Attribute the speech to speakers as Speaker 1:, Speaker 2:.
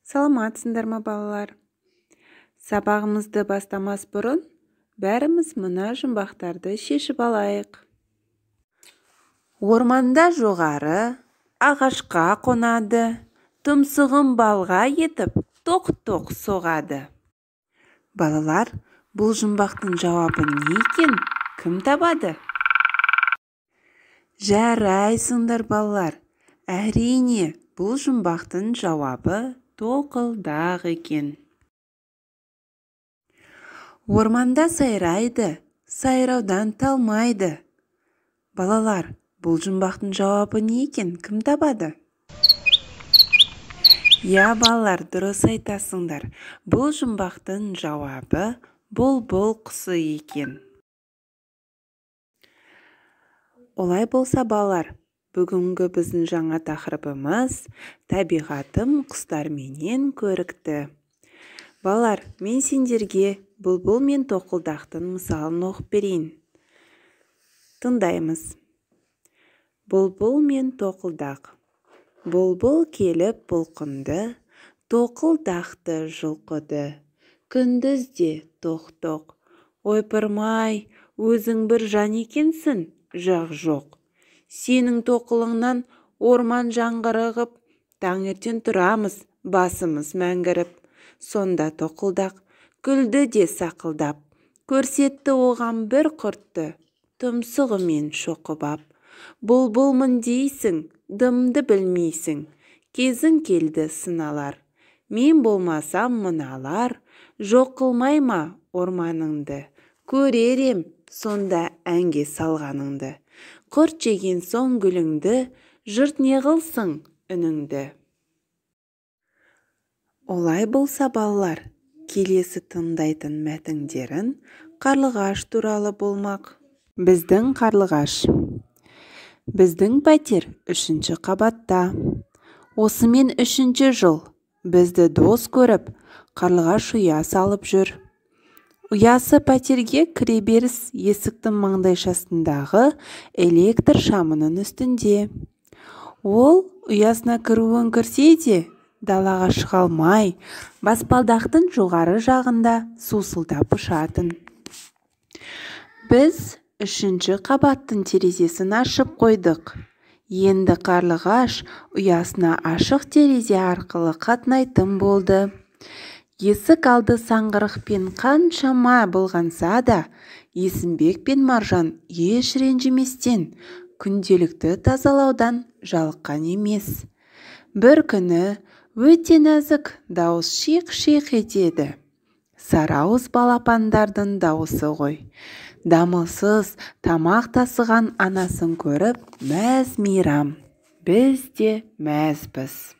Speaker 1: Саламатсыңдар ма, балалар? Сабағымызды бастамас бұрын бәріміз мына жұмбақтарды шешіп алайық. Орманда жоғары ағашқа қонады, тұмсығын балға етіп тоқ-тоқ соғады. Балалар, бұл жұмбақтың жауабы не екен? Кім табады? Жарайсыңдар, балалар. Әрине, бұл жұмбақтың жауабы тоқылдақ екен. Орманда сайрайды, сайраудан талмайды. Балалар, бұл жұмбақтың жауабы не екен? Кім табады? Иә, балалар, дұрыс айтасыңдар. Бұл жұмбақтың жауабы бұлбұл құсы екен. Олай болса, балалар, бүгінгі біздің жаңа тақырыбымыз табиғатым құстарменен көрікті. Балалар, мен сендерге бұлбұл мен тоқылдақтың мысалын оқып берейін. Тыңдаймыз. Бұлбұл мен тоқылдақ. Бұлбұл келіп бұлқынды, тоқылдақты жұлқыды. Күндіз де тоқ-тоқ. Ойпырмай, өзің бір жан екенсің, жақ жоқ. Сенің тоқылыңнан орман жаңғырығып, таңертең тұрамыз, басымыз мәңгіріп. Сонда тоқылдақ күлді де сақылдап, көрсетті оған бір құртты, тұмсығымен шоқып ап. Бұлбұлмын дейсің, дымды білмейсің, кезің келді сыналар. Мен болмасам мыналар, жоқ қылмай ма орманыңды, көрер ем сонда әнге салғаныңды. Құрт жеген соң гүліңді, жұрт не қылсын үніңді. Олай болса, балалар, келесі тыңдайтын мәтіндерін қарлығаш туралы болмақ. Біздің қарлығаш. Біздің пәтер 3-ші қабатта. Осымен 3-ші жыл бізді дос көріп, қарлығаш ұя салып жүр. Ұясы пәтерге кіреберіс есіктің маңдайшасындағы электр шамының үстінде. Ол ұясына кіруін кірсе де, далаға шыға алмай, баспалдақтың жоғары жағында сусылдап ұшатын. Біз 3-ші қабаттың терезесін ашып қойдық. Енді қарлығаш ұясына ашық терезе арқылы қатынайтын болды. Есік алды саңғырықпен қаншама былғанса да, Есімбек пен Маржан еш ренжіместен күнделікті тазалаудан жалыққан емес. Бір күні өте нәзік дауыс шиқ-шиқ етеді. Сарыауыз балапандардың дауысы ғой. Дамылсыз тамақ тасыған анасын көріп, мәз мейрам. Біз де мәзбіз.